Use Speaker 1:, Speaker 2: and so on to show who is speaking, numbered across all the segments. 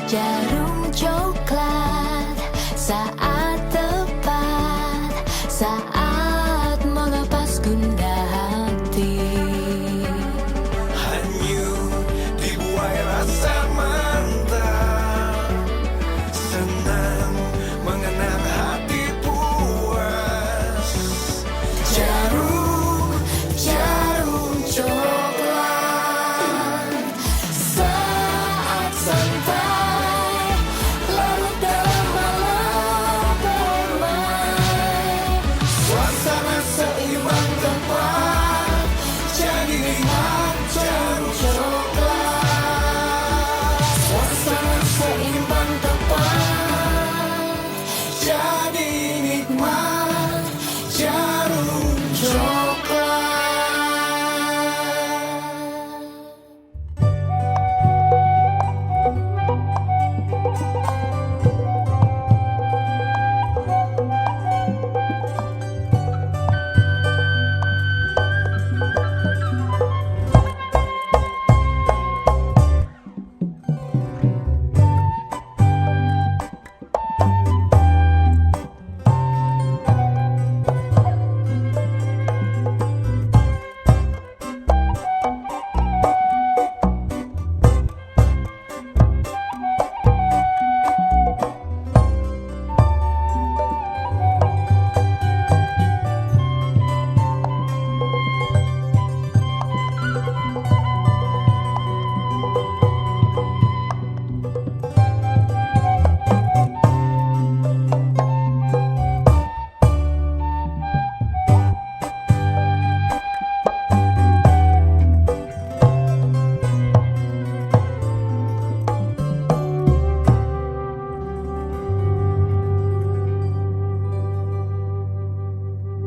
Speaker 1: Djarum Coklat, saat tepat, saat melepas gundah hati.
Speaker 2: Hanyut dibuai rasa mantap, senang mengenang hati puas.
Speaker 1: Djarum, Djarum Coklat. Saat santai, larut dalam malam permai.
Speaker 2: Suasana seimbang tepat, jadi nikmat Djarum Coklat.
Speaker 1: Suasana seimbang tepat,
Speaker 2: jadi nikmat Djarum
Speaker 1: Coklat.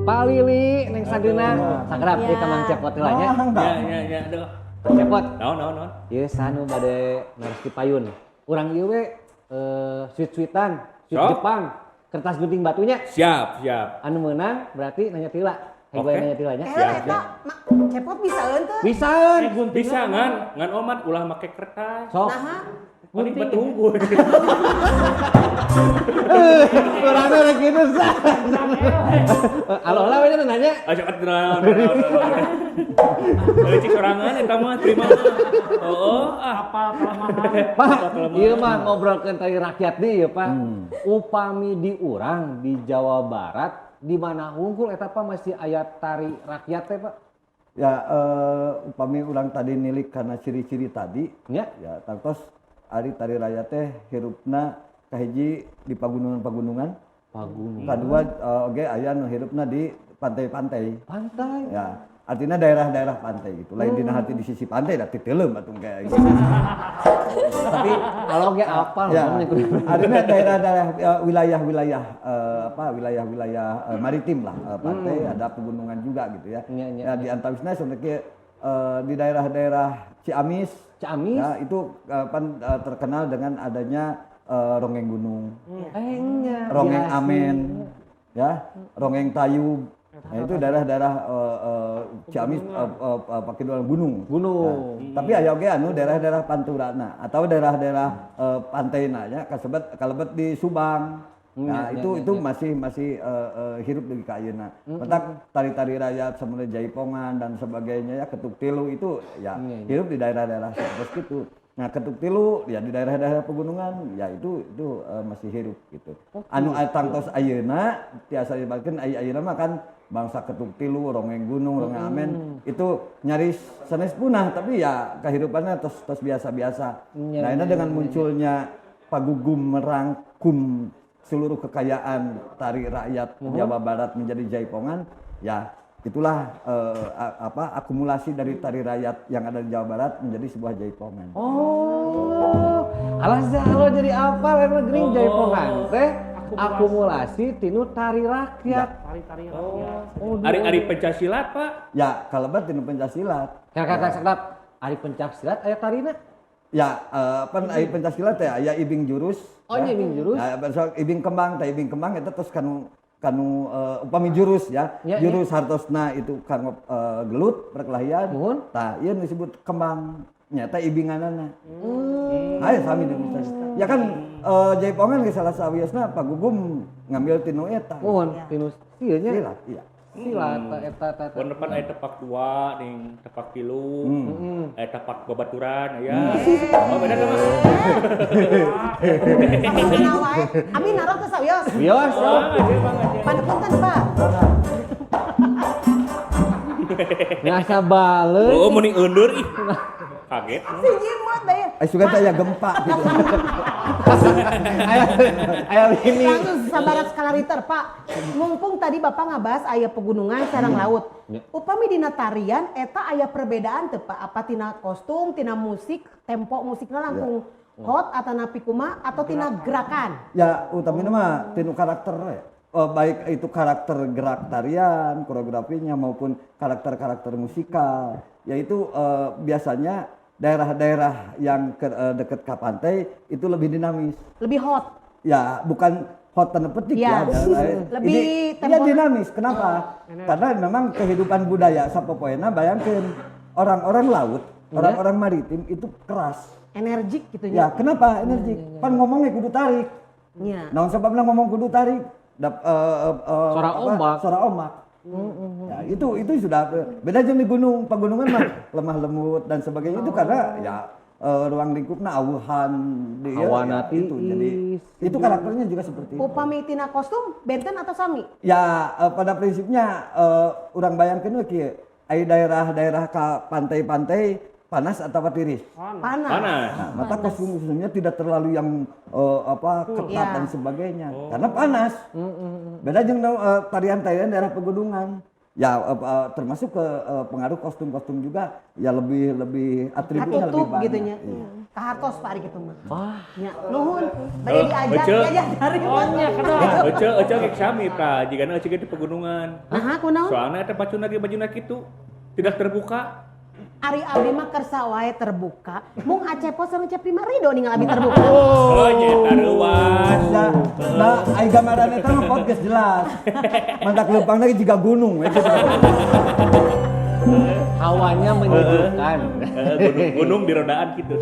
Speaker 3: Pak Lili, Neng Sadina, sakedap ieu ka Mang Cepot heula nya.
Speaker 4: Ya, ya, ya, aduh.
Speaker 3: Cepot.
Speaker 4: Naon, naon, naon.
Speaker 3: Ieu sanu bade naros di payun. Urang ieu we sweet-sweetan, sweet
Speaker 4: Sok.
Speaker 3: Jepang, kertas gunting batunya.
Speaker 4: Siap, siap.
Speaker 3: Anu meunang berarti nanya tila. Hei
Speaker 4: Oke.
Speaker 3: nanya tila nya.
Speaker 5: Eh, eta Cepot bisa henteu?
Speaker 3: Bisaan.
Speaker 4: Bisa ngan, ngan omat ulah make kertas.
Speaker 3: Sok.
Speaker 5: Naha?
Speaker 4: Paling batu unggul.
Speaker 3: Urang teh rek kitu sa. Aloh lah we nanya.
Speaker 4: Ayo atuh naon, naon, naon. Cik sorangan eta mah terima. Oh, ah.
Speaker 6: Apa kelemahan?
Speaker 3: Pak, ieu mah ngobrolkeun tari rakyat deui ieu, Pak. Upami di urang di Jawa Barat di mana hungkul eta Pak masih aya tari rakyat teh, Pak?
Speaker 7: Ya, upami urang tadi nilik karena ciri-ciri tadi,
Speaker 3: Ya.
Speaker 7: ya tangtos ari tari rakyat teh hirupna kahiji di pagunungan-pagunungan,
Speaker 3: Pagunungan.
Speaker 7: kadua oge aya nu hirupna di pantai-pantai.
Speaker 3: Pantai.
Speaker 7: Ya, artinya daerah-daerah pantai gitu. Lain dina hati di sisi pantai da titeuleum atuh kayak gitu.
Speaker 3: Tapi kalau ge apal
Speaker 7: Ya,
Speaker 3: mun ikut.
Speaker 7: artinya daerah-daerah ya, wilayah-wilayah apa wilayah-wilayah maritim lah, pantai ada pegunungan juga gitu ya.
Speaker 3: Iya,
Speaker 7: Ya, di antawisna sebenarnya di daerah-daerah Ciamis.
Speaker 3: Ciamis?
Speaker 7: Ya, itu terkenal dengan adanya ronggeng gunung,
Speaker 3: Nya,
Speaker 7: ronggeng
Speaker 3: biasa.
Speaker 7: amen, ya, ronggeng tayub. Nah, itu daerah-daerah Ciamis pakai dua gunung.
Speaker 3: Gunung.
Speaker 7: Nah, tapi aya oge anu daerah-daerah Panturana atau daerah-daerah pantaina nya kasebut kalebet di Subang. Nah, itu masih masih hirup di ka ayeuna. Matak tari-tari rakyat sebenarnya jaipongan dan sebagainya ya, ketuk tilu itu ya hirup di daerah-daerah seperti itu. Nah, ketuk tilu ya di daerah-daerah pegunungan ya itu masih hirup gitu. Anu tangtos ayeuna tiasa dibakeun ayeuna mah kan bangsa ketuk tilu, ronggeng gunung, ronggeng amen itu nyaris sanes punah tapi ya kehidupannya tos tos biasa-biasa. Nah, ini dengan munculnya Pagugum merangkum seluruh kekayaan tari rakyat Jawa Barat menjadi jaipongan, ya itulah apa akumulasi dari tari rakyat yang ada di Jawa Barat menjadi sebuah jaipongan.
Speaker 3: Oh, alas halo jadi apa emang geuning jaipongan teh akumulasi tinu tari rakyat.
Speaker 6: Tari-tari rakyat.
Speaker 3: Oh,
Speaker 4: Ari-ari pencak silat, Pak.
Speaker 7: Ya, kalebet tinu pencak silat.
Speaker 3: Kira-kira sakedap ari pencak silat aya tarina?
Speaker 7: Ya, pan aya pencak silat teh aya ibing jurus.
Speaker 3: Oh,
Speaker 7: ya.
Speaker 3: ibing jurus.
Speaker 7: Ya, soal ibing kembang teh ibing kembang eta terus kanu kanu upami jurus ya. Jurus hartosna itu kanggo gelut perkelahian.
Speaker 3: Muhun.
Speaker 7: Tah, ieu disebut kembang. Nyata ibinganana. Aya sami di Universitas. Ya kan jaipongan ge salah sawiosna Pak Gugum ngambil tinu eta.
Speaker 3: Mohon tinu ieu nya.
Speaker 7: Silat, iya.
Speaker 3: Silat eta eta.
Speaker 4: Pon depan aya tepak dua ning tepak tilu, aya tepak babaturan aya. Oh beda teh mah.
Speaker 5: Kenal wae. Abi naruh teh sawios.
Speaker 3: Wios.
Speaker 4: Oh, aja Bang aja.
Speaker 5: Panpunten, Pak.
Speaker 3: Ngasa baleun.
Speaker 4: Oh, mending euneur ih. Kaget.
Speaker 5: Si jimot deh.
Speaker 7: Eh sugan teh aya gempa gitu.
Speaker 3: Aya aya ini.
Speaker 5: Langsung sabarat skala Richter, Pak. Mumpung tadi Bapak ngabahas aya pegunungan sareng laut.
Speaker 3: Ya.
Speaker 5: Upami dina tarian eta aya perbedaan teu Pak? Apa tina kostum, tina musik, tempo musikna langkung hot atau napi kumaha atau tina gerakan?
Speaker 7: Ya utamina mah tinu karakter ya. Oh, baik itu karakter gerak tarian, koreografinya maupun karakter-karakter musikal. Yaitu biasanya daerah-daerah yang dekat ke pantai itu lebih dinamis.
Speaker 5: Lebih hot.
Speaker 7: Ya, bukan hot tanda petik
Speaker 5: Ya.
Speaker 7: ya.
Speaker 5: Lebih
Speaker 7: Ini,
Speaker 5: tempo-
Speaker 7: ya dinamis. Kenapa? Karena memang kehidupan budaya sapopoena bayangkan orang-orang laut, orang-orang maritim itu keras.
Speaker 5: Energik gitu
Speaker 7: Ya,
Speaker 5: nya.
Speaker 7: kenapa energik? Pan ngomongnya kudu tarik.
Speaker 5: Nya.
Speaker 7: Naon sebabna ngomong kudu tarik?
Speaker 3: Suara ombak.
Speaker 7: Suara ombak. Ya, itu sudah beda jeung di gunung, pegunungan mah lemah lembut dan sebagainya itu karena ya ruang lingkupna awuhan di ya,
Speaker 3: Hawana
Speaker 7: ya, itu. Jadi
Speaker 3: tiis.
Speaker 7: itu karakternya juga seperti itu.
Speaker 5: Upami tina kostum benten atau sami?
Speaker 7: Ya pada prinsipnya urang bayangkeun we kieu, aya daerah-daerah ka pantai-pantai panas atau tiris.
Speaker 5: Panas.
Speaker 4: Panas.
Speaker 7: Nah, mata kostum-kostumnya tidak terlalu yang ketat
Speaker 5: Ya.
Speaker 7: dan sebagainya. Karena panas. Beda jeung tarian-tarian daerah pegunungan. Ya termasuk ke pengaruh kostum-kostum juga ya lebih lebih atributnya lebih
Speaker 5: Katutup
Speaker 7: banyak.
Speaker 5: gitu nya.
Speaker 7: Iya.
Speaker 5: Kahartos Pak ari kitu mah.
Speaker 3: Wah.
Speaker 5: Nya, nuhun. Bade diajak
Speaker 4: Ece.
Speaker 5: ya dari mana?
Speaker 4: Ece ece gek sami tah, jigana ece ge di pegunungan.
Speaker 5: Nah, kunaon?
Speaker 4: Soalnya eta bajuna ge bajuna kitu tidak terbuka.
Speaker 5: Ari abdi mah kersa wae terbuka. Mung Acepot sareng Cep Prima Ridho ninggal abdi terbuka.
Speaker 4: Oh, nya eta reuas.
Speaker 7: Ya, nah, ai gambaran eta mah podcast jelas. Mantak leumpang lagi jiga gunung we gitu.
Speaker 3: Hawanya menyejukkan.
Speaker 4: Gunung, gunung di rodaan gitu.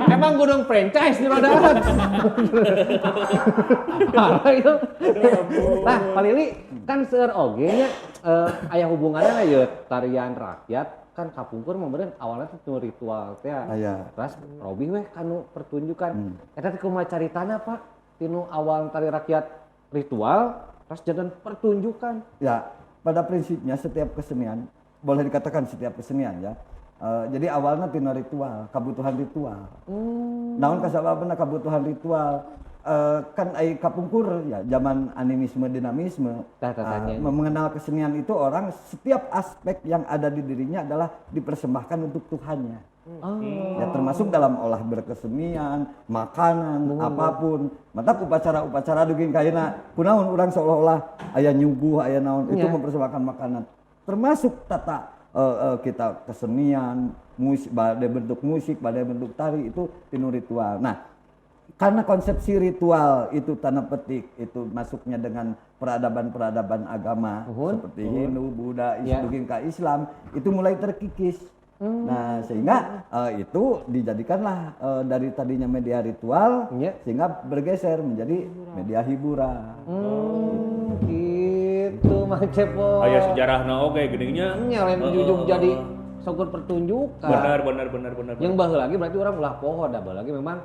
Speaker 3: Emang gunung franchise di rodaan. Parah itu. Nah, Pak Lili kan seueur oge nya aya hubunganna ya tarian rakyat kan kapungkur mah meureun awalnya tuh nu ritual teh.
Speaker 7: Aya.
Speaker 3: Terus robih weh kanu pertunjukan. Eta teh kumaha caritana Pak? Tinu awal tari rakyat ritual terus janten pertunjukan.
Speaker 7: Ya, pada prinsipnya setiap kesenian, boleh dikatakan setiap kesenian ya. Jadi awalnya tina ritual, kebutuhan ritual. Naon kasababna kebutuhan ritual? Kan ai kapungkur ya zaman animisme dinamisme.
Speaker 3: Tah, tah, tah, nya.
Speaker 7: Mengenal kesenian itu orang setiap aspek yang ada di dirinya adalah dipersembahkan untuk Tuhannya. Ya termasuk dalam olah berkesenian, makanan, apapun. Mata upacara-upacara dugi kaina kunaon urang seolah-olah aya nyuguh, aya naon itu
Speaker 3: Iya.
Speaker 7: mempersembahkan makanan. Termasuk tata kita kesenian, musik, badai bentuk musik, badai bentuk tari itu tinu ritual. Nah, karena konsepsi ritual itu tanda petik itu masuknya dengan peradaban-peradaban agama
Speaker 3: Uhun.
Speaker 7: seperti Hindu, Buddha,
Speaker 3: Ya.
Speaker 7: dugi ka Islam itu mulai terkikis. Nah, sehingga itu dijadikanlah dari tadinya media ritual
Speaker 3: Ya.
Speaker 7: sehingga bergeser menjadi media hiburan.
Speaker 3: Gitu Mang Cepot.
Speaker 4: Aya sejarahna oge geuning nya.
Speaker 3: Nya lain jujug jadi syukur pertunjukan.
Speaker 4: Benar benar benar benar.
Speaker 3: Yang baheula lagi berarti orang ulah poho da baheula lagi memang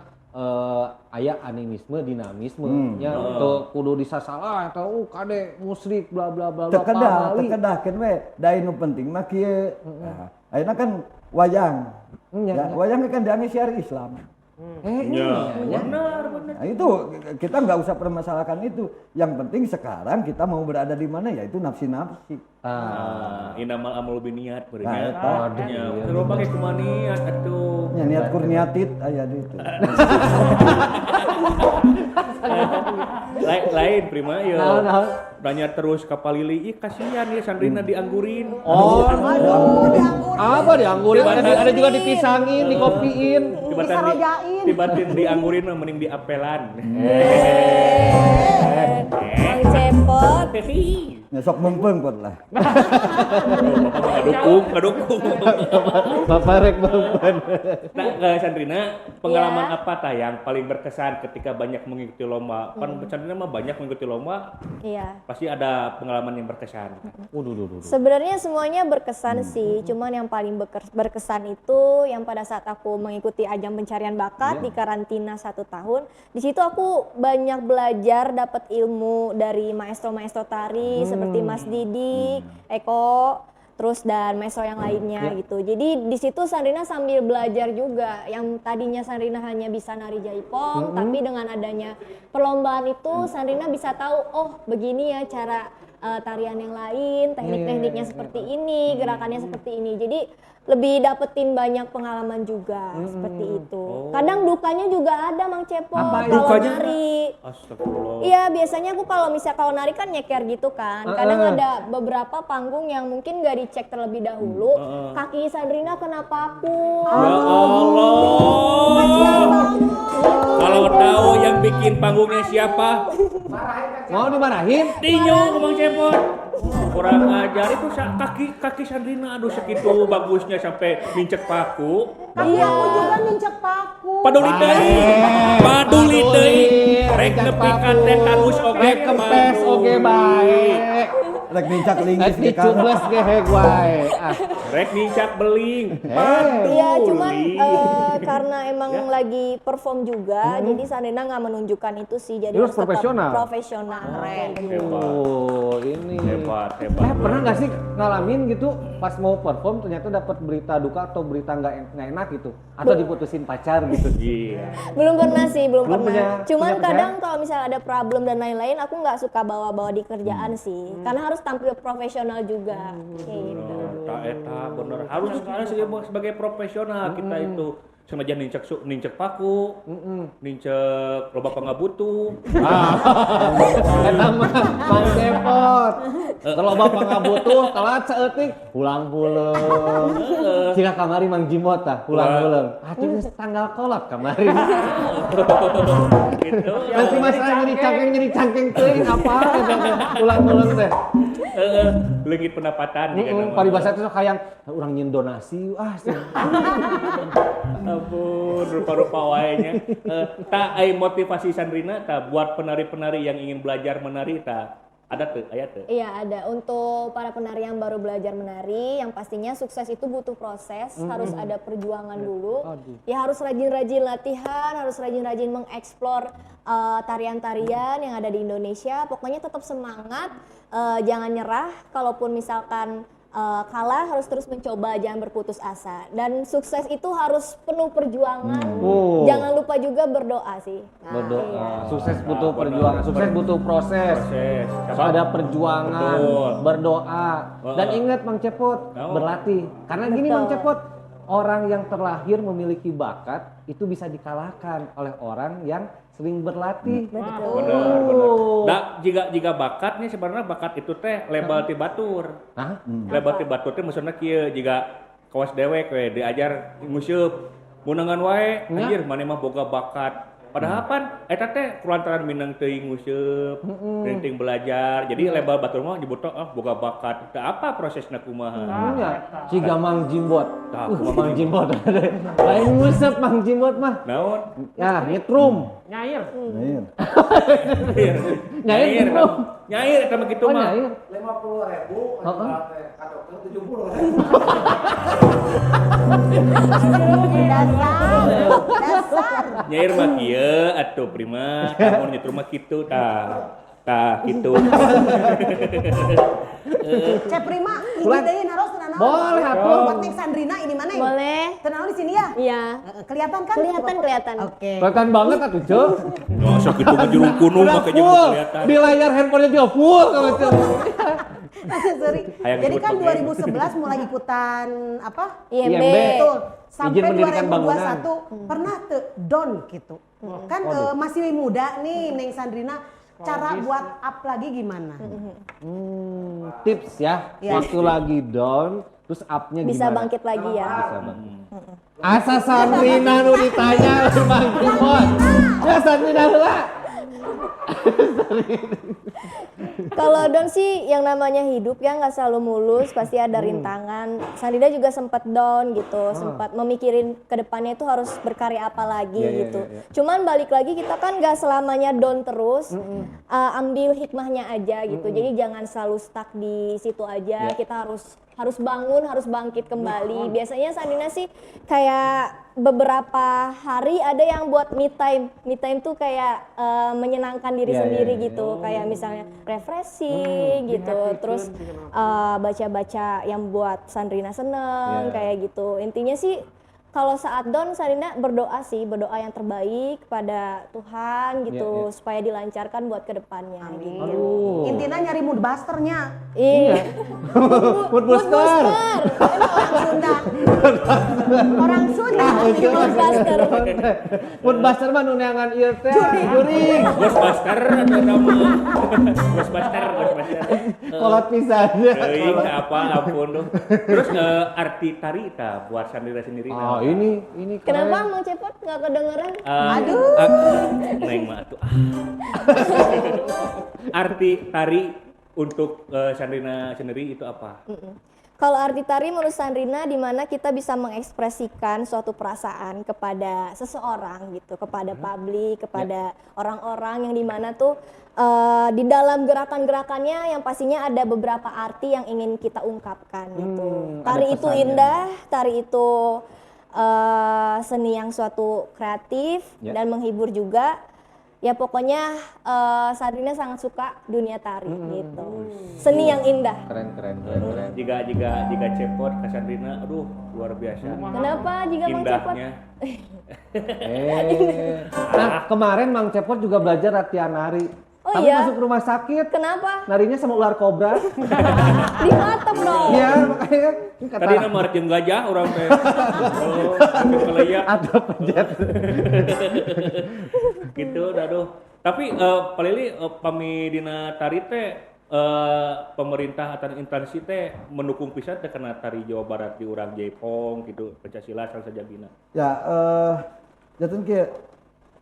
Speaker 3: aya animisme dinamisme nya teu kudu disasalah atau kade musyrik bla bla bla bla
Speaker 7: Tekedah,
Speaker 3: pamali.
Speaker 7: tekedah keun we. Da nu penting mah kieu. Nah, ayeuna kan wayang.
Speaker 3: Nya,
Speaker 7: Ya,
Speaker 3: nya.
Speaker 7: wayang kan dianggap syiar Islam.
Speaker 4: Nya.
Speaker 3: Nya.
Speaker 4: Benar benar.
Speaker 7: Nah, itu kita nggak usah permasalahkan itu. Yang penting sekarang kita mau berada di mana yaitu nafsi-nafsi.
Speaker 4: Ah, inamal amal biniat beureun
Speaker 7: Nah,
Speaker 4: nya.
Speaker 7: eta.
Speaker 4: Nya, loba ge kumaha niat atuh.
Speaker 7: Ya, niat kurniatit aya di itu.
Speaker 4: Lain, lain prima ya.
Speaker 3: Naon, naon?
Speaker 4: Nanya terus ka Palili, ih kasihan ya santrina dianggurin.
Speaker 3: Oh,
Speaker 5: Aduh, dianggurin.
Speaker 3: apa dianggurin? Ada juga dipisangin, dikopiin.
Speaker 5: Disarojain.
Speaker 4: Tibatin dianggurin mah mending diapelan.
Speaker 6: Mang Cepot.
Speaker 7: Ya, Ya sok meungpeung pot lah.
Speaker 4: Bapak ngadukung, ngadukung.
Speaker 3: Bapak rek meungpeung.
Speaker 4: Nah, ke Sandrina, pengalaman apa tah yang paling berkesan ketika banyak mengikuti lomba? Kan Sandrina mah banyak mengikuti lomba,
Speaker 8: Iya.
Speaker 4: pasti ada pengalaman yang berkesan.
Speaker 3: Waduh, duh, duh, duh.
Speaker 8: Sebenarnya semuanya berkesan sih, cuman yang paling berkesan itu yang pada saat aku mengikuti ajang pencarian bakat di karantina 1 tahun. Di situ aku banyak belajar, dapat ilmu dari maestro-maestro tari seperti Mas Didik, Eko, terus dan maestro yang lainnya gitu. Jadi di situ Sandrina sambil belajar juga. Yang tadinya Sandrina hanya bisa nari jaipong, tapi dengan adanya perlombaan itu Sandrina bisa tahu, oh begini ya cara tarian yang lain, teknik-tekniknya seperti ini, gerakannya seperti ini. Jadi lebih dapetin banyak pengalaman juga seperti itu. Kadang dukanya juga ada, Mang Cepot,
Speaker 3: Apa itu?
Speaker 8: kalau
Speaker 4: Dukanya?
Speaker 8: nari.
Speaker 4: Astagfirullah.
Speaker 8: Iya, biasanya aku kalau misal kalau nari kan nyeker gitu kan. Kadang ada beberapa panggung yang mungkin nggak dicek terlebih dahulu. Kaki Sandrina kena paku.
Speaker 4: Ya Allah. Kalau tahu yang bikin panggungnya siapa,
Speaker 3: Mau dimarahin?
Speaker 4: tinju ke Bang Cepot. Kurang ajar itu kaki kaki Sandrina, aduh segitu bagusnya sampai mincek paku.
Speaker 5: Kaki aku juga mincek paku.
Speaker 4: Paduli teuing. Paduli teuing. Rek
Speaker 3: Mincek
Speaker 4: nepi ka
Speaker 3: paku.
Speaker 4: tetanus oge.
Speaker 3: Rek kempes oge bae.
Speaker 7: Rek nincak linggis
Speaker 3: Rek
Speaker 7: ge kan.
Speaker 3: dicubles ge heg wae. Ah.
Speaker 4: Rek nincak beling.
Speaker 3: Eh.
Speaker 8: Iya, cuman
Speaker 4: Paduli.
Speaker 8: karena emang lagi perform juga, jadi Sandrina nggak menunjukkan itu sih. Jadi
Speaker 3: Terus
Speaker 8: harus tetap
Speaker 3: profesional.
Speaker 8: Profesional. Kayak gitu.
Speaker 4: Hebat.
Speaker 3: Oh, ini.
Speaker 4: Hebat, hebat.
Speaker 3: Pernah nggak sih ngalamin gitu pas mau perform ternyata dapat berita duka atau berita nggak enak gitu atau diputusin pacar gitu?
Speaker 4: Iya.
Speaker 8: Belum pernah sih, belum,
Speaker 3: Belum
Speaker 8: pernah. Cuman
Speaker 3: punya
Speaker 8: kadang kalau misalnya ada problem dan lain-lain, aku nggak suka bawa-bawa di kerjaan sih. Karena harus tampil profesional juga. Kayak gitu.
Speaker 4: Eta eta bener harus harus sebagai profesional kita itu senajan nincek nincek paku, nincek loba pangabutuh.
Speaker 3: Eta mah Mang Cepot. Kalau bapak ngabutuh telat saeutik pulang-pulang. Cina kamari Mang Jimot tah pulang-pulang. Atuh geus tanggal kolot kamari.
Speaker 4: Gitu.
Speaker 3: Nanti masalah nyeri cangkeng teuing apa eta teh pulang-pulang teh.
Speaker 4: Heeh, leungit pendapatan juga nama.
Speaker 3: Paribasa teh sok hayang urang nyeun donasi ah.
Speaker 4: Ampun, rupa-rupa wae nya. Tak ai motivasi Sandrina ta buat penari-penari yang ingin belajar menari ta ada tuh, aya tuh.
Speaker 8: Iya ada. Untuk para penari yang baru belajar menari, yang pastinya sukses itu butuh proses, harus ada perjuangan dulu. Ya harus rajin-rajin latihan, harus rajin-rajin mengeksplor tarian-tarian yang ada di Indonesia. Pokoknya tetap semangat, jangan nyerah. Kalaupun misalkan kalah harus terus mencoba, jangan berputus asa. Dan sukses itu harus penuh perjuangan.
Speaker 3: Oh.
Speaker 8: Jangan lupa juga berdoa sih. Nah,
Speaker 3: Berdoa. Sukses butuh perjuangan, sukses butuh proses.
Speaker 4: Proses.
Speaker 3: Harus ada perjuangan,
Speaker 4: Betul.
Speaker 3: berdoa. Dan ingat Mang Cepot,
Speaker 4: Naon?
Speaker 3: berlatih. Karena gini Mang Cepot, orang yang terlahir memiliki bakat itu bisa dikalahkan oleh orang yang sering berlatih.
Speaker 4: Bener, bener. Nah, jika bakatnya sebenarnya bakat itu teh label ti batur.
Speaker 3: Hah?
Speaker 4: Label ti batur teh maksudna kieu jika kawas dewek we diajar nguseup munangan wae anjir maneh mah boga bakat. Padahal pan eta teh kulantaran minang teuing nguseup, teuing belajar. Jadi label batur mah nyebutna ah boga bakat. Teu apa prosesna kumaha.
Speaker 3: Nya, ciga Mang Jimbot.
Speaker 4: Tah,
Speaker 3: Mang Jimbot. Lain nguseup Mang Jimbot mah.
Speaker 4: Naon?
Speaker 3: Ya, nyetrum.
Speaker 6: Nyair.
Speaker 7: Nyair.
Speaker 3: Nyair
Speaker 4: Nyair.
Speaker 3: gitu.
Speaker 4: Nyair eta mah kitu
Speaker 3: Oh,
Speaker 4: mah.
Speaker 3: nyair.
Speaker 2: 50.000,
Speaker 3: Heeh.
Speaker 2: ka dokter 70.
Speaker 5: Dasar, dasar.
Speaker 4: Nyair mah kieu atuh prima, lamun nyetrum mah kitu tah. Tah kitu.
Speaker 5: Cep Prima, ini
Speaker 3: Pulang.
Speaker 5: deui naros teu nanaon.
Speaker 3: Boleh atuh.
Speaker 5: Buat Neng Sandrina ini mana? ya?
Speaker 8: Boleh.
Speaker 5: Teu nanaon di sini ya?
Speaker 8: Iya.
Speaker 5: Heeh, kelihatan kan?
Speaker 8: Kelihatan, kelihatan.
Speaker 5: Oke.
Speaker 3: Kelihatan banget atuh, Ceu.
Speaker 4: Masa kitu mah jurung gunung
Speaker 3: Udah
Speaker 4: makanya
Speaker 3: full.
Speaker 4: kelihatan.
Speaker 3: Di layar handphonenya juga full kalau Ceu.
Speaker 5: Sorry.
Speaker 4: Hayang
Speaker 5: Jadi
Speaker 4: disebut
Speaker 5: kan
Speaker 4: pakai.
Speaker 5: 2011 mulai ikutan apa?
Speaker 8: IMB.
Speaker 3: IMB.
Speaker 5: Betul. Sampai
Speaker 3: Izin mendirikan bangunan.
Speaker 5: 2021 pernah tuh down gitu. Kan masih muda nih Neng Sandrina. Cara buat up lagi gimana?
Speaker 3: Tips ya,
Speaker 5: Iya.
Speaker 3: waktu lagi down, terus up-nya
Speaker 8: Bisa
Speaker 3: gimana?
Speaker 8: bangkit lagi ya.
Speaker 3: Bisa bangkit. Asa Sandrina nu ditanya Bang Timon. Ya Sandrina heula.
Speaker 8: Kalau down sih yang namanya hidup ya nggak selalu mulus, pasti ada rintangan. Sandrina juga sempat down gitu, sempat memikirin ke depannya itu harus berkarya apa lagi
Speaker 3: Iya,
Speaker 8: gitu.
Speaker 3: iya.
Speaker 8: Cuman balik lagi kita kan nggak selamanya down terus, ambil hikmahnya aja gitu. Jadi jangan selalu stuck di situ aja.
Speaker 3: Iya.
Speaker 8: Kita harus harus bangun, harus bangkit kembali. Biasanya Sandrina sih kayak beberapa hari ada yang buat me time. Me time tuh kayak menyenangkan diri
Speaker 3: Iya,
Speaker 8: sendiri
Speaker 3: iya.
Speaker 8: gitu. Kayak misalnya refreshing gitu. Terus baca-baca yang buat Sandrina seneng kayak gitu. Intinya sih kalau saat down Sandrina berdoa sih, berdoa yang terbaik kepada Tuhan gitu
Speaker 3: Iya, iya.
Speaker 8: supaya dilancarkan buat kedepannya gitu.
Speaker 3: Aduh.
Speaker 5: Intinya nyari mood busternya.
Speaker 8: Iya.
Speaker 3: Mood booster.
Speaker 5: Emang orang Sunda. Orang Sunda.
Speaker 8: Mood buster.
Speaker 3: Mood buster mah nu neangan ieu teh. Jurig.
Speaker 4: Ghostbuster atau nama Ghostbuster, Ghostbuster.
Speaker 3: Kolot pisan.
Speaker 4: Teuing apa ampun tuh. Terus arti tari ta buat Sandrina sendiri.
Speaker 3: Oh, ini keren.
Speaker 8: Kenapa Mang Cepot nggak kedengeran?
Speaker 5: Aduh.
Speaker 4: Neng mah atuh. Ah. Arti tari untuk Sandrina sendiri itu apa?
Speaker 8: Kalau arti tari menurut Sandrina di mana kita bisa mengekspresikan suatu perasaan kepada seseorang gitu, kepada publik, kepada orang-orang yang di mana tuh di dalam gerakan-gerakannya yang pastinya ada beberapa arti yang ingin kita ungkapkan gitu.
Speaker 3: Ada
Speaker 8: Tari itu
Speaker 3: pesannya.
Speaker 8: indah, tari itu seni yang suatu kreatif dan menghibur juga. Ya pokoknya Sandrina sangat suka dunia tari gitu. Seni yang indah.
Speaker 3: Keren keren keren keren.
Speaker 4: Jika jika jika Cepot ke Sandrina, aduh luar biasa.
Speaker 8: Kenapa jika Mang Cepot?
Speaker 4: Indahnya.
Speaker 3: Nah, kemarin Mang Cepot juga belajar latihan nari.
Speaker 8: Oh,
Speaker 3: Tapi
Speaker 8: iya?
Speaker 3: masuk rumah sakit.
Speaker 8: Kenapa?
Speaker 3: Narinya sama ular kobra.
Speaker 8: Dimatem dong.
Speaker 3: Iya, makanya ini kata
Speaker 4: Tadi nama jeung gajah urang teh. Oh, keleyak
Speaker 3: atau pencet.
Speaker 4: gitu aduh. Tapi Pak Lili pami dina tari teh pemerintah atau instansi teh mendukung pisan teh kana tari Jawa Barat di urang Jaipong gitu Pancasila salah sajabina.
Speaker 7: Ya, jatuh kieu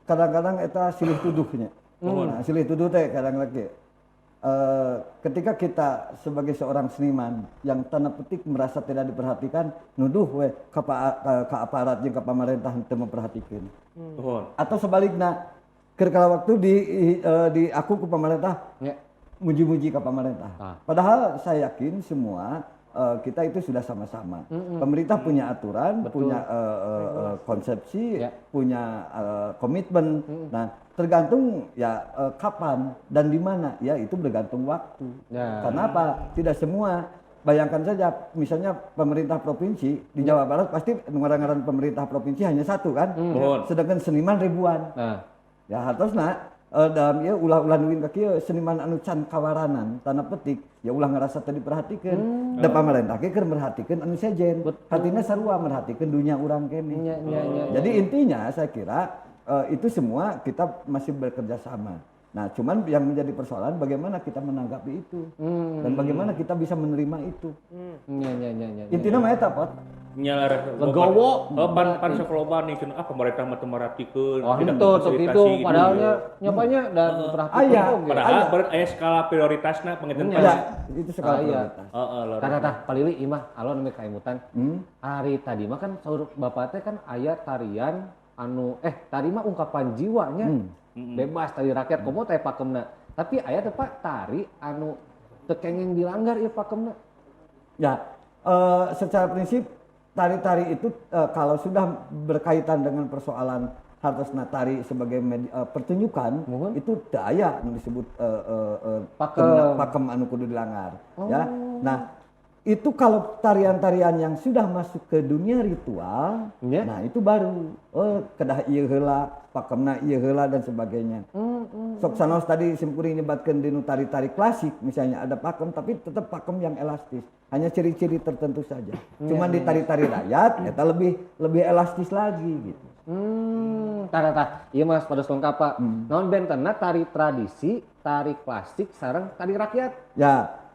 Speaker 7: kadang-kadang eta silih tuduhnya. Nah, silih tuduh teh kadang-kadang kieu. Ketika kita sebagai seorang seniman yang tanda petik merasa tidak diperhatikan, nuduh we ke aparat jeung ke pemerintah teu memperhatikan.
Speaker 4: Nuhun.
Speaker 7: Atau sebaliknya, keur kala waktu di aku ke pemerintah muji-muji ke pemerintah. Padahal saya yakin semua kita itu sudah sama-sama. Pemerintah punya aturan, punya konsepsi, punya komitmen. Nah, tergantung ya kapan dan di mana ya itu bergantung waktu. Karena apa? Tidak semua. Bayangkan saja misalnya pemerintah provinsi di Jawa Barat pasti ngaran-ngaran pemerintah provinsi hanya satu kan. Sedangkan seniman ribuan. Ya hartosna dalam ieu ulah-ulah nuin ka kieu seniman anu can kawaranan tanda petik ya ulah ngerasa teu diperhatikeun. Da pamarentah ge keur merhatikeun anu sejen. Artinya sarua merhatikeun dunia urang keneh. Jadi intinya saya kira itu semua kita masih bekerja sama. Nah, cuman yang menjadi persoalan bagaimana kita menanggapi itu dan bagaimana kita bisa menerima itu. Intinya mah eta, Pot.
Speaker 4: Nya
Speaker 3: Legowo.
Speaker 4: Oh, pan pan sok loba nih cenah ah pemerintah mah teu merhatikeun,
Speaker 3: Oh,
Speaker 4: tidak
Speaker 3: itu sok
Speaker 4: memfasilitasi
Speaker 3: itu
Speaker 4: gitu.
Speaker 3: padahalnya nyapanya dan perhatikan
Speaker 7: Aya.
Speaker 3: oge.
Speaker 4: Padahal berat aya skala prioritasna panginten
Speaker 7: Ya, itu skala
Speaker 3: Ah, iya.
Speaker 7: prioritas.
Speaker 4: Heeh, lho.
Speaker 3: Tah tah Pak Lili imah alon nembe kaimutan. Hari tadi mah kan saur bapak teh kan aya tarian anu tari mah ungkapan jiwanya. Bebas tari rakyat komo teh pakemna. Tapi aya teh Pak tari anu teu kenging dilanggar ieu pakemna.
Speaker 7: Ya, secara prinsip tari-tari itu kalau sudah berkaitan dengan persoalan hartosna tari sebagai pertunjukan itu teu aya nu disebut
Speaker 3: Pakem.
Speaker 7: pakem anu kudu dilanggar ya. Nah, itu kalau tarian-tarian yang sudah masuk ke dunia ritual, nah itu baru kedah ieu heula, pakemna ieu heula dan sebagainya. Sok sanos tadi simkuring nyebatkeun dinu tari-tari klasik misalnya ada pakem tapi tetap pakem yang elastis. Hanya ciri-ciri tertentu saja. Cuman di tari-tari rakyat eta lebih lebih elastis lagi gitu.
Speaker 3: Tah tah. Ieu Mas pada lengkap Pak. Naon bentenna tari tradisi, tari klasik sareng tari rakyat?
Speaker 7: Ya.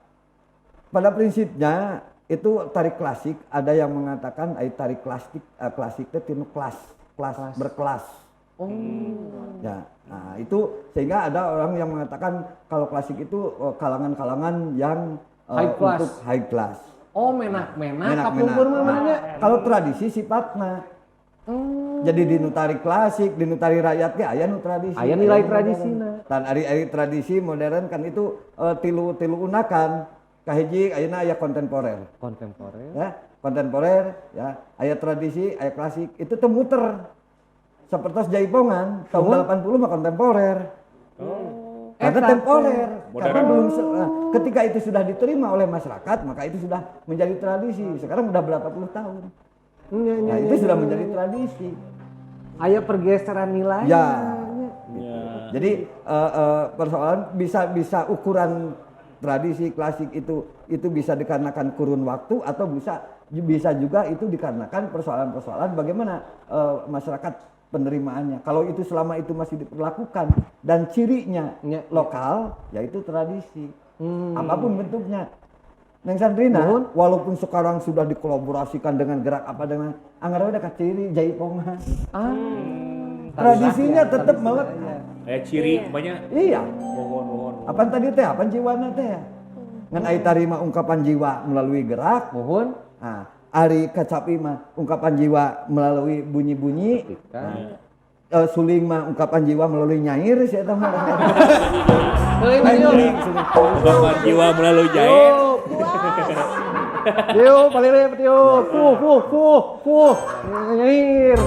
Speaker 7: Pada prinsipnya itu tari klasik ada yang mengatakan ai tari klasik klasik teh tinu kelas, kelas berkelas.
Speaker 3: Oh.
Speaker 7: Ya, nah itu sehingga ada orang yang mengatakan kalau klasik itu kalangan-kalangan yang
Speaker 3: High class.
Speaker 7: untuk high class.
Speaker 3: Oh, menak-menak
Speaker 7: Menak-menak.
Speaker 3: kapungkur mah
Speaker 7: Nah,
Speaker 3: mana?
Speaker 7: kalau tradisi sifatna. Jadi di nu tari klasik, di nu tari rakyat ge aya nu tradisi.
Speaker 3: Aya nilai
Speaker 7: nu modern.
Speaker 3: tradisina.
Speaker 7: Dan ari-ari tradisi modern kan itu tilu tilu unakan. Kahiji ayeuna aya kontemporer.
Speaker 3: Kontemporer.
Speaker 7: Ya, kontemporer ya, aya tradisi, aya klasik, itu teu muter. Seperti jaipongan tahun 80 mah kontemporer. Karena
Speaker 3: Eta
Speaker 7: temporer, karena
Speaker 4: Modern.
Speaker 7: belum nah, ketika itu sudah diterima oleh masyarakat, maka itu sudah menjadi tradisi. Sekarang udah berapa puluh tahun.
Speaker 3: Nya, nya,
Speaker 7: Nah,
Speaker 3: nya,
Speaker 7: itu sudah
Speaker 3: nya,
Speaker 7: menjadi
Speaker 3: nya.
Speaker 7: tradisi.
Speaker 3: Aya pergeseran nilai.
Speaker 7: Ya. Jadi persoalan bisa bisa ukuran tradisi klasik itu bisa dikarenakan kurun waktu atau bisa bisa juga itu dikarenakan persoalan-persoalan bagaimana masyarakat penerimaannya. Kalau itu selama itu masih diperlakukan dan cirinya
Speaker 3: Ya.
Speaker 7: lokal, yaitu tradisi. Apapun bentuknya. Neng Sandrina,
Speaker 3: Nuhun.
Speaker 7: walaupun sekarang sudah dikolaborasikan dengan gerak apa dengan anggar udah ciri jaipongan.
Speaker 3: Ah.
Speaker 7: Tradisinya tetap melekat.
Speaker 4: Kayak ciri banyak.
Speaker 7: Iya.
Speaker 4: Mohon mohon.
Speaker 7: Apaan tadi teh? Apaan jiwana teh? Ngan ai tarima ungkapan jiwa melalui gerak.
Speaker 3: Mohon.
Speaker 7: Nah, ari kacapi mah ungkapan jiwa melalui bunyi-bunyi.
Speaker 3: Kan.
Speaker 7: Suling mah ungkapan jiwa melalui nyair sih eta mah.
Speaker 3: Suling, tiup.
Speaker 4: Ungkapan jiwa melalui jair.
Speaker 3: Tiup, palilip, tiup. Fuh, fuh, fuh, fuh. Nyair.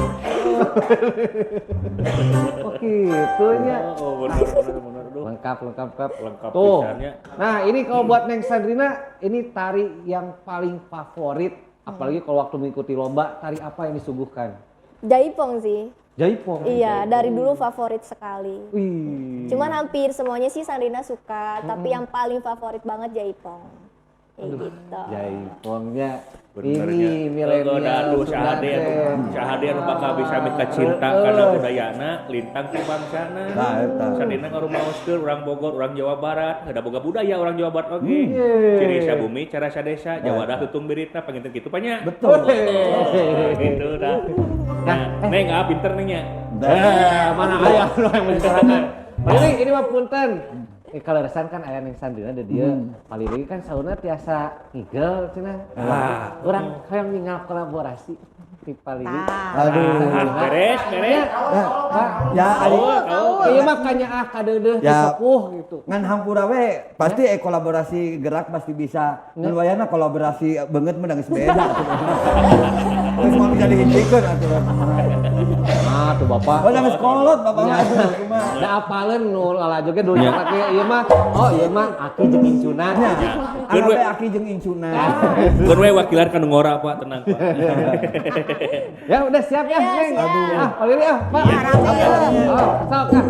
Speaker 3: Oh gitu nya.
Speaker 4: Oh, benar benar benar. Aduh.
Speaker 3: Lengkap, lengkap, lengkap.
Speaker 4: Lengkap
Speaker 3: Tuh.
Speaker 4: pisannya.
Speaker 3: Nah, ini kalau buat Neng Sandrina, ini tari yang paling favorit. Apalagi kalau waktu mengikuti lomba, tari apa yang disuguhkan?
Speaker 8: Jaipong sih.
Speaker 3: Jaipong.
Speaker 8: Iya, dari dulu favorit sekali.
Speaker 3: Wih.
Speaker 8: Cuman hampir semuanya sih Sandrina suka, tapi yang paling favorit banget Jaipong. Kayak gitu.
Speaker 3: Jaipongnya.
Speaker 4: Benernya.
Speaker 3: Ini milenial.
Speaker 4: Aduh, sahade anu sahade anu bakal bisa mika cinta kana budayana, lintang ti bangsana.
Speaker 7: Nah, eta.
Speaker 4: Sadina ngarumaoskeun urang Bogor, urang Jawa Barat, da boga budaya urang Jawa Barat oge. Ciri sabumi, cara sadesa, Jawa dah tutung biritna panginten kitu panya.
Speaker 7: Betul.
Speaker 4: Gitu dah. Nah, Neng ah pinter nih nya.
Speaker 3: Mana aya nu yang membicarakan. Ini mah punten. Kalau resan kan aya Neng Sandrina ada dia. Palili kan sauna tiasa ngigel cenah. Urang hoyong ningal kolaborasi ti Palili.
Speaker 7: Aduh.
Speaker 4: Beres, beres.
Speaker 7: Ya ari
Speaker 3: Iya mah kanyaah kadeudeuh ti
Speaker 7: Ya.
Speaker 3: sepuh gitu.
Speaker 7: ngan hampura we pasti kolaborasi gerak pasti bisa. Ngan wayana kolaborasi beungeut mah da geus beda atuh. Geus moal bisa dihijikeun atuh.
Speaker 3: Ah tuh bapak.
Speaker 7: Oh, da geus kolot bapak mah atuh kumaha.
Speaker 3: Da apaleun nu lalajo ge dulu tapi ieu mah oh ieu mah aki jeung incuna.
Speaker 7: Nya,
Speaker 4: Keun we.
Speaker 7: anggar we aki jeung incuna.
Speaker 4: Keun we wakilan ka nu ngora, Pak, tenang, Pak.
Speaker 3: Ya udah siap ya,
Speaker 8: Ya,
Speaker 3: Neng.
Speaker 8: siap.
Speaker 3: Ah, Palili ah, Pak.
Speaker 5: Rame ya.
Speaker 3: Oh, sok ah.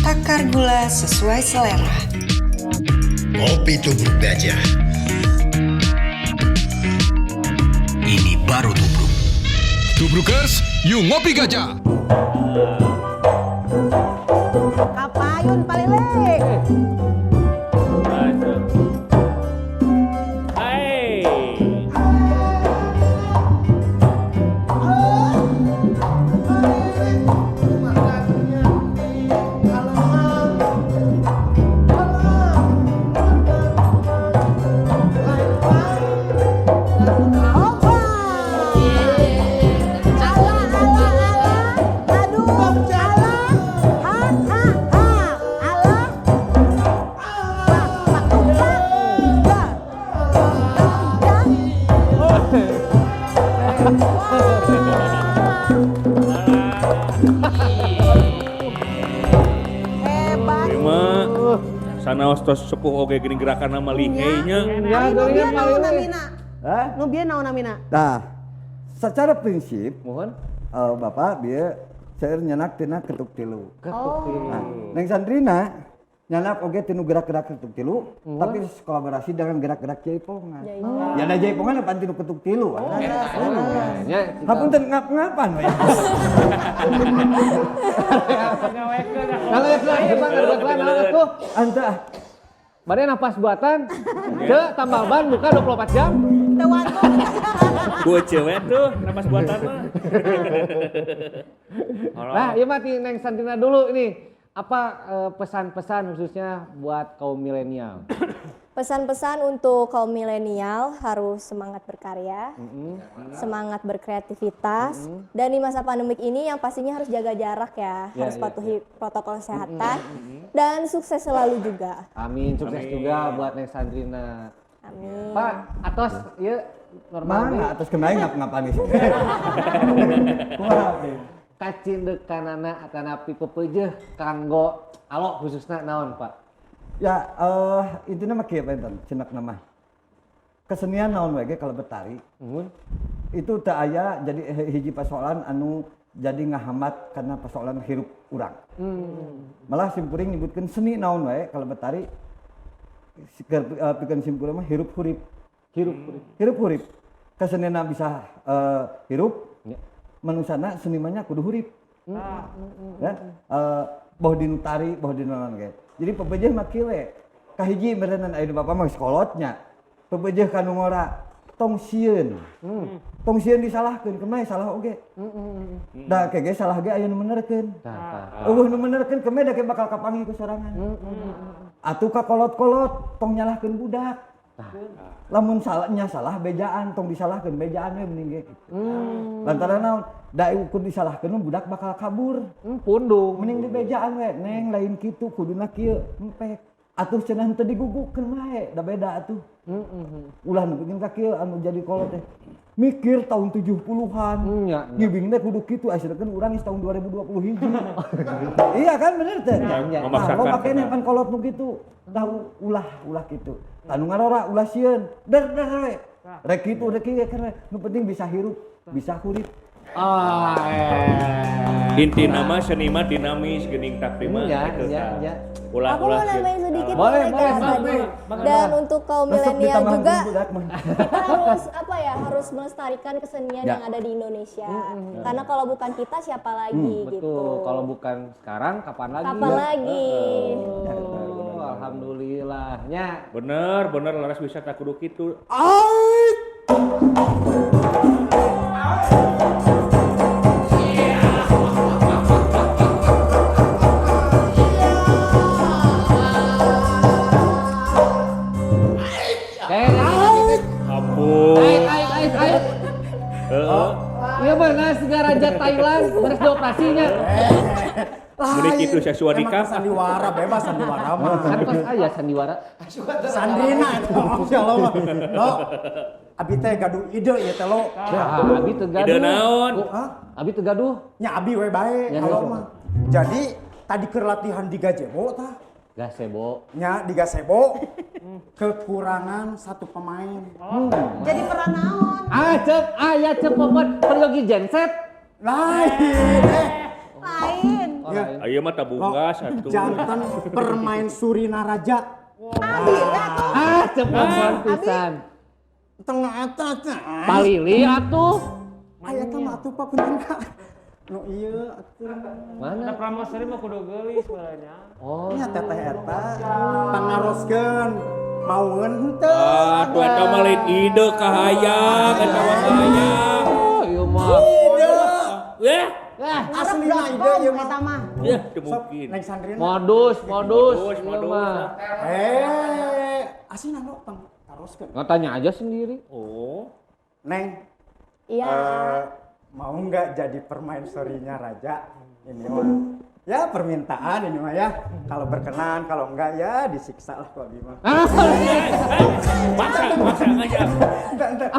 Speaker 9: Takar gula sesuai selera.
Speaker 10: Kopi tubruk gajah. Ini baru tubruk.
Speaker 11: Tubrukers, yuk ngopi gajah.
Speaker 5: Kapayun palilik.
Speaker 4: Masuk. Hai.
Speaker 5: Opa. Ala ala ala. Aduh, ala. Ha ha ha. Ala. Pak pak pak. Ga. Ga. Hebat.
Speaker 4: Terima. Sanaos tos sepuh oge geuning gerakan nama liheinya.
Speaker 3: Ya,
Speaker 5: Ari nu
Speaker 3: geuningan
Speaker 5: bieu naon
Speaker 3: Palili.
Speaker 5: namina?
Speaker 7: Hah?
Speaker 5: Nu bieu naon namina?
Speaker 7: Nah, secara prinsip
Speaker 3: Mohon.
Speaker 7: Bapak dia seueur nyanak tina ketuk tilu.
Speaker 3: Ketuk tilu.
Speaker 7: Nah, Neng Sandrina nyanak oge tinu gerak-gerak ketuk tilu, tapi kolaborasi dengan gerak-gerak jaipongan. Ya da jaipongan apaan tinu ketuk tilu. Oh,
Speaker 3: Nya,
Speaker 7: Hapunten ngap-ngapan we.
Speaker 3: Kalau ya, hebat ada naon atuh.
Speaker 7: Anta
Speaker 3: Bade napas buatan. Ceu tambal ban buka 24 jam.
Speaker 5: Teu wantun.
Speaker 4: Gua cewek tuh, napas buatan mah.
Speaker 3: Nah, iya mah ti Neng Santina dulu ini. Apa pesan-pesan khususnya buat kaum milenial?
Speaker 8: Pesan-pesan untuk kaum milenial harus semangat berkarya, semangat berkreativitas, dan di masa pandemik ini yang pastinya harus jaga jarak ya,
Speaker 3: Ya,
Speaker 8: harus
Speaker 3: ya,
Speaker 8: patuhi protokol kesehatan, dan sukses selalu juga.
Speaker 3: Amin, sukses
Speaker 4: Amin.
Speaker 3: juga buat Neng Sandrina.
Speaker 8: Amin.
Speaker 3: Pak, atos ieu normal
Speaker 7: Mana
Speaker 3: deui.
Speaker 7: atas kemarin ngap-ngapan sih. Kumaha deh.
Speaker 3: Kacindekanana atanapi pepeujeuh kanggo alo khususna naon, Pak?
Speaker 7: Ya, intinya mah kieu benten, cenah mah. Kesenian naon wae ge kalau betari.
Speaker 3: Nuhun.
Speaker 7: Itu teu aya jadi hiji persoalan anu jadi ngahambat karena persoalan hirup urang. Malah simkuring nyebutkeun seni naon wae kalau betari pikeun simkuring mah hirup hurip.
Speaker 3: Hirup hurip.
Speaker 7: Hirup hurip. Kesenianna bisa hirup.
Speaker 3: Ya.
Speaker 7: Manusana senimannya kudu hurip. Ya, boh dinu tari, boh dinu naon ge. Jadi pepeujeuh mah kieu we. Kahiji meureunan aya bapak mah geus kolotnya. Pepeujeuh ka nu ngora tong sieun. Tong sieun disalahkeun, kemana salah oge. Da ke ge salah ge aya nu menerkeun.
Speaker 3: Tah, tah.
Speaker 7: Eueuh nu menerkeun kemana da ke bakal kapanggih ku sorangan. Atuh ka kolot-kolot tong nyalahkeun budak. Lamun salahnya salah bejaan tong disalahkeun bejaan we mending ge kitu. Lantaran naon? Da ukur disalahkeun mah budak bakal kabur.
Speaker 3: Pundung.
Speaker 7: Mending dibejaan we, neng lain kitu kuduna kieu empek. Atuh cenah henteu digugukeun wae, da beda atuh. Ulah nepikeun ka kieu anu jadi kolot teh. Mikir tahun 70-an.
Speaker 3: Nya, nya.
Speaker 7: Ngibing teh kudu kitu akhirnya urang geus tahun 2020 hiji. Iya kan bener teh?
Speaker 3: Nya, nya.
Speaker 7: Nah,
Speaker 4: Memaksakan.
Speaker 7: loba keneh kan kolot nu kitu. Tah ulah ulah kitu. Tah nu ngarora ulah sieun. Der der we. Rek kitu rek kieu kan we. Nu penting bisa hirup, bisa hurip.
Speaker 3: Ah, eh.
Speaker 4: Inti nama seni mah dinamis geuning takrima
Speaker 3: Ya,
Speaker 4: gitu
Speaker 3: ya,
Speaker 4: tah.
Speaker 3: ya.
Speaker 4: Ulah
Speaker 8: Aku
Speaker 4: ulah
Speaker 8: mau nambahin sedikit
Speaker 3: Boleh,
Speaker 8: boleh
Speaker 3: boleh,
Speaker 8: Kak,
Speaker 3: boleh,
Speaker 8: tadi.
Speaker 3: boleh.
Speaker 8: Dan untuk kaum
Speaker 7: Resep
Speaker 8: milenial
Speaker 7: ditambahan
Speaker 8: juga
Speaker 7: budak mah.
Speaker 8: kita harus apa ya harus melestarikan kesenian
Speaker 7: Ya.
Speaker 8: yang ada di Indonesia. Karena kalau bukan kita siapa lagi gitu.
Speaker 3: Betul, kalau bukan sekarang kapan lagi?
Speaker 8: Kapan lagi?
Speaker 3: Oh, alhamdulillahnya.
Speaker 4: Bener, bener laras wisata kudu kitu.
Speaker 3: Kayak
Speaker 4: Ampun.
Speaker 3: Aik, aik, aik, aik.
Speaker 4: Heeh.
Speaker 3: Iya benar, segala raja Thailand beres dioperasinya.
Speaker 4: Meni kitu sesuai
Speaker 12: Emang
Speaker 4: nikah.
Speaker 12: sandiwara bebas sandiwara mah.
Speaker 3: Kan pas aya sandiwara.
Speaker 12: Sandrina itu masya Allah mah. Lo, abi teh gaduh ide ieu teh lo.
Speaker 3: Nah, abi teu gaduh.
Speaker 4: Ide naon?
Speaker 12: Hah?
Speaker 3: Abi teu gaduh.
Speaker 12: Nya abi we bae
Speaker 3: Ya,
Speaker 12: kalau
Speaker 3: ya.
Speaker 12: mah. Jadi tadi keur latihan di gazebo tah.
Speaker 3: Gazebo.
Speaker 12: Nya di gazebo kekurangan satu pemain.
Speaker 5: Jadi peran naon?
Speaker 3: Ah, cep, aya cep popon peryogi genset.
Speaker 12: Lain eh.
Speaker 5: Lain.
Speaker 3: Oh,
Speaker 12: Ya.
Speaker 3: lain.
Speaker 4: Ayo mah tabunga satu.
Speaker 12: Jantan permain Surina Raja.
Speaker 5: Abi we atuh.
Speaker 3: Ah, cep popon pisan.
Speaker 12: Tengah atas.
Speaker 3: Palili atuh.
Speaker 12: Aya teh mah atuh Pak punten Kak. Nu ieu atuh.
Speaker 3: Mana?
Speaker 6: Ada Pramosari mah kudu geulis sebenarnya.
Speaker 3: Oh.
Speaker 12: Nya teteh eta pangaroskeun maueun henteu.
Speaker 4: Ah, tuh eta mah lain ide kahayang, eta mah kahayang.
Speaker 3: Oh, ieu mah.
Speaker 12: Ide.
Speaker 4: Eh,
Speaker 3: Ah,
Speaker 12: Asli ide ieu mah.
Speaker 5: Eta mah.
Speaker 4: ya teu
Speaker 12: Sok
Speaker 4: mungkin.
Speaker 12: Neng Sandrina.
Speaker 3: Modus, modus,
Speaker 4: Modus,
Speaker 3: ieu
Speaker 4: modus.
Speaker 3: mah.
Speaker 12: Eh, asina lo pang taroskeun.
Speaker 3: Nggak tanya aja sendiri.
Speaker 4: Oh.
Speaker 12: Neng,
Speaker 8: Iya.
Speaker 12: mau nggak jadi permain story-nya Raja? Ini mah. Ya permintaan ini mah ya. Kalau berkenan, kalau enggak ya disiksa lah kok Bima.
Speaker 3: Ah,
Speaker 4: Maksa, maksa aja.
Speaker 12: Enggak, enggak.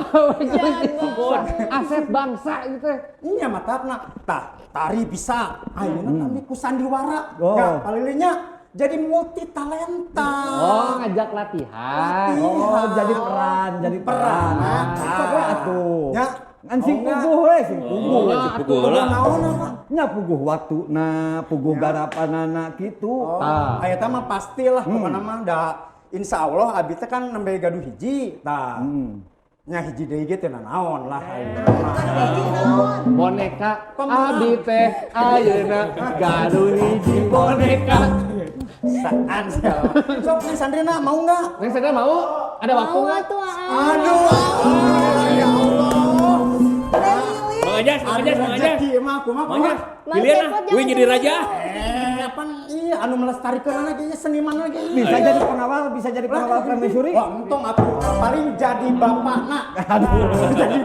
Speaker 3: Aset bangsa gitu.
Speaker 12: Iya matapna. Tah, tari bisa. Ayeuna kami ku sandiwara.
Speaker 7: Oh.
Speaker 12: Ya, palilinya jadi multi talenta.
Speaker 3: Oh, ngajak latihan.
Speaker 7: Oh, jadi peran, jadi peran.
Speaker 12: Peran.
Speaker 7: Sok we atuh.
Speaker 12: Ya.
Speaker 7: Ngan sing
Speaker 12: Oh, enggak.
Speaker 7: puguh we, sing puguh.
Speaker 4: Oh, sing puguh lah.
Speaker 12: Naon apa?
Speaker 7: Nya puguh waktuna, puguh garapanana kitu.
Speaker 12: Oh,
Speaker 3: Tah.
Speaker 12: aya mah pastilah pokona mah da insya Allah abi teh kan nembe gaduh hiji tah. Nya hiji deui ge teu nanaon lah ayeuna mah.
Speaker 3: Boneka abi teh ayeuna gaduh hiji boneka.
Speaker 12: Saan segala. Sok Neng Sandrina mau nggak?
Speaker 3: Neng Sandrina mau? Ada waktu
Speaker 8: Mau
Speaker 3: nggak?
Speaker 8: atuh, Aa.
Speaker 12: Aduh, ya Allah.
Speaker 4: Mang Ajas, Mang Ajas, Mang Ajas.
Speaker 12: Rezeki mah kumaha
Speaker 4: Mang Ajas,
Speaker 12: kumaha.
Speaker 8: Mang
Speaker 4: pilihan ah,
Speaker 8: Cepot
Speaker 4: wih
Speaker 8: jangan
Speaker 4: jadi raja.
Speaker 12: Eh, apa iya anu melestarikan lagi seniman lagi.
Speaker 7: Bisa jadi pengawal permaisuri.
Speaker 12: Wah, untung aku paling jadi bapakna. Aduh, jadi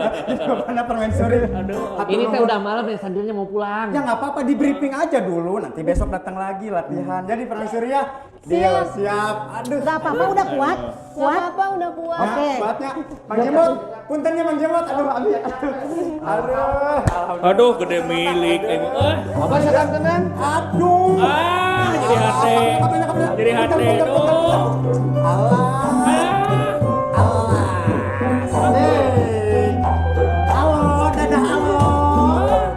Speaker 12: bapakna permaisuri. Aduh.
Speaker 3: Ini teh udah malam nih, sandilnya mau pulang.
Speaker 12: Ya nggak apa-apa, di briefing aja dulu. Nanti besok datang lagi latihan. Jadi permaisuri ya. Deal, siap. Aduh.
Speaker 5: Gak apa-apa udah kuat.
Speaker 8: Gak
Speaker 5: Kuat.
Speaker 8: apa-apa udah kuat.
Speaker 5: Oke.
Speaker 12: Ya, kuatnya. Mang Jemot, puntennya Mang Jemot. Aduh, aduh. Aduh. Alhamdulillah.
Speaker 4: Aduh, gede milik. Eh,
Speaker 3: Apa sekarang tenan?
Speaker 12: Aduh.
Speaker 4: ah, jadi hati. Jadi hati. Aduh.
Speaker 12: Allah.
Speaker 4: Ah.
Speaker 12: Asik. Halo, dadah halo.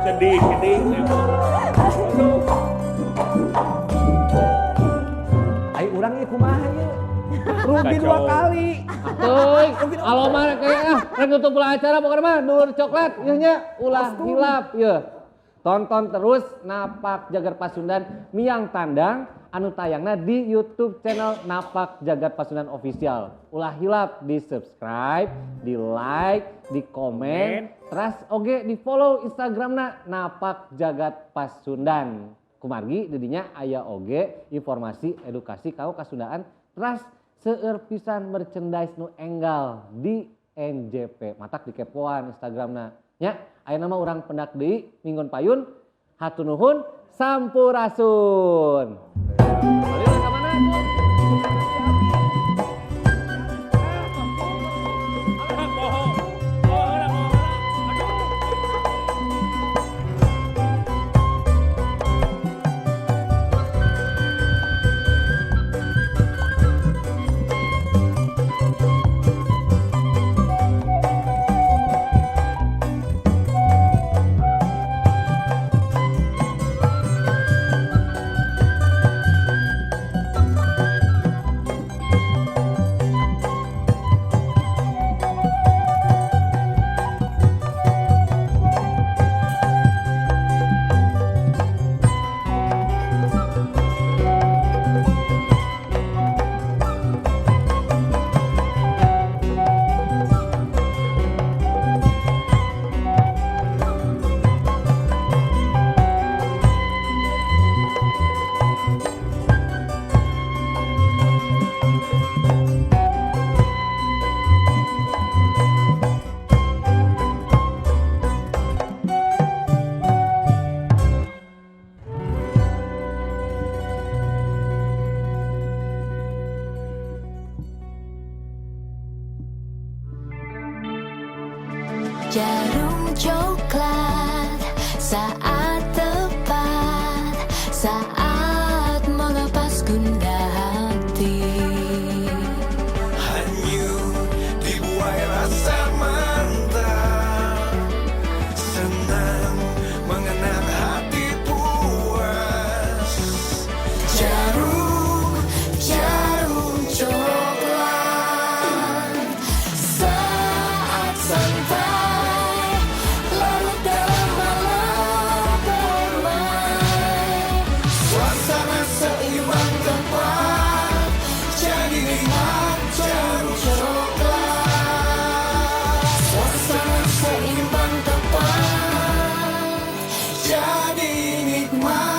Speaker 4: Sedih, sedih.
Speaker 7: Ai urang ieu kumaha ieu? Rugi dua
Speaker 4: Kacau.
Speaker 7: kali.
Speaker 3: Atuy, alo mah kayak ah, rek nutup ulah acara pokoknya mah dulur coklat ieu nya ulah hilap ieu. Tonton terus Napak Jagat Pasundan Miang Tandang anu tayangna di YouTube channel Napak Jagat Pasundan Official. Ulah hilap di subscribe, di like, di komen, terus oge di follow Instagramna Napak Jagat Pasundan. Kumargi didinya aya oge informasi edukasi kau kasundaan teras seueur pisan merchandise nu enggal di NJP matak dikepoan Instagramna nya ayeuna mah urang pendak deui minggon payun hatur nuhun sampurasun. Balik ka mana tuh?
Speaker 4: Ah, bohong. Bohong, bohong. Aduh.
Speaker 1: Jarum coklat saat tepat, saat melepas gundah hati.
Speaker 13: Hanyut dibuai rasa mantap, senang mengenang hati puas.
Speaker 1: Jarum, jarum coklat saat santai larut dalam malam permai.
Speaker 13: Suasana seimbang tepat, jadi nikmat jarum coklat.
Speaker 1: Suasana seimbang tepat,
Speaker 13: Jadi nikmat.